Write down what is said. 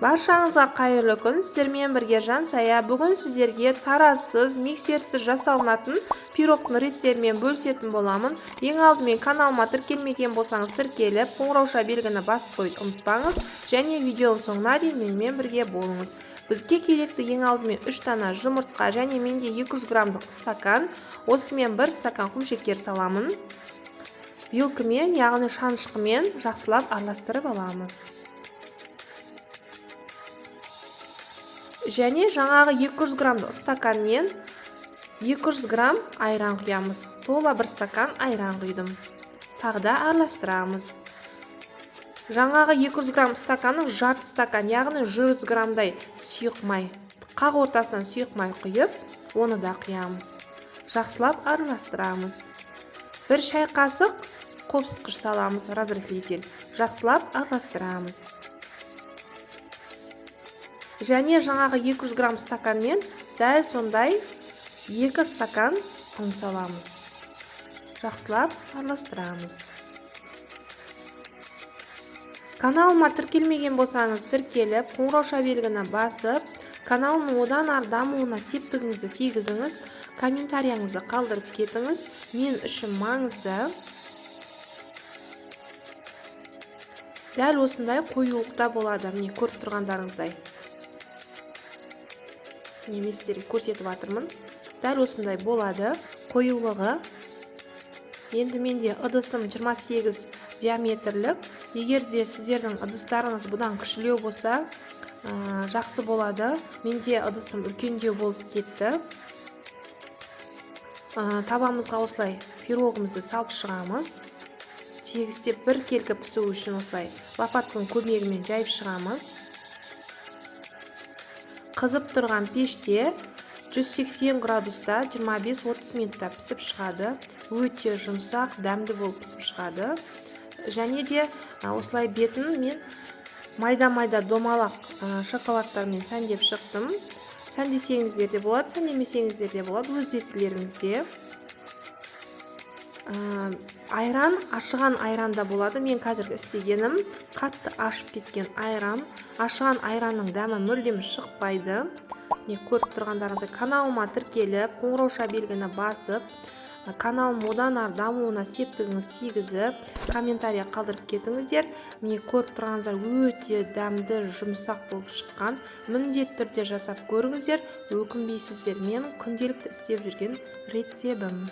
Баршаңызға қайырлы күн, сіздермен бірге Жансая. Бүгін сіздерге таразсыз, миксерсіз жасалынатын пирогтың рецептімен бөлісетін боламын. Ең алдымен каналыма тіркелмеген болсаңыз тіркеліп, қоңырауша белгіні басып қоюды ұмытпаңыз және видеоның соңына дейін менімен бірге болыңыз. Бізге керекті ең алдымен 3 дана жұмыртқа және менде 200 граммдық стакан. Осымен 1 стакан құмшекер саламын. Вилкамен, яғни шанышқымен жақсылап араластырып аламыз. Және жаңағы 200 граммдық стаканмен 200 грамм айран құямыз. Тола 1 стакан айран құйдым. Тағы да араластырамыз. Жаңағы 200 грамм стаканның жарты стакан, яғни 100 граммдай сұйық май. Қақ ортасынан сұйық май құйып, оны да құямыз. Жақсылап араластырамыз. 1 шай қасық қопсытқыш саламыз, разрыхлитель. Жақсылап араластырамыз. Және жаңағы 200 грамм стаканмен дәл сондай 2 стакан ұн саламыз. Жақсылап араластырамыз. Каналыма тіркелмеген болсаңыз тіркеліп, қоңырауша белгіні басып, каналымның одан ары дамуына септігіңізді тигізіңіз, комментарияңызды қалдырып кетіңіз. Мен үшін маңызды. Дәл осындай қоюлықта болады, міне көріп тұрғандарыңыздай. Мен сіздерге көрсетіп жатырмын. Дәл осындай болады қоюлығы. Енді менде ыдысым 28 диаметрлік. Егер де сіздердің ыдыстарыңыз бұдан кішілеу болса, жақсы болады. Менде ыдысым үлкендеу болып кетті. Табамызға осылай пирогымызды салып шығамыз. Тегістеп бір келкі пісу үшін осылай лопатканың көмегімен жайып шығамыз. Қызып тұрған пеште 180 градуста 25-30 минутта пісіп шығады. Өте жұмсақ, дәмді болып пісіп шығады. Және де осылай бетін мен майда-майда домалақ шоколадтармен сәндеп шықтым. Сәндесеңіздер де болады, сәндемесеңіздер де болады, өз еркілеріңізде. Айран, ашыған айран да болады. Мен қазіргі істегенім қатты ашып кеткен айран. Ашыған айранның дәмі мүлдем шықпайды. Міне көріп тұрғандарыңыздай каналыма тіркеліп, қоңырауша белгіні басып, каналым одан ары дамуына септігіңіз тигізіп, комментария қалдырып кетіңіздер. Міне көріп тұрғаныңыздар өте дәмді, жұмсақ болып шыққан. Міндетті түрде жасап көріңіздер, өкінбейсіздер. Менің күнделікті істеп жүрген рецебім.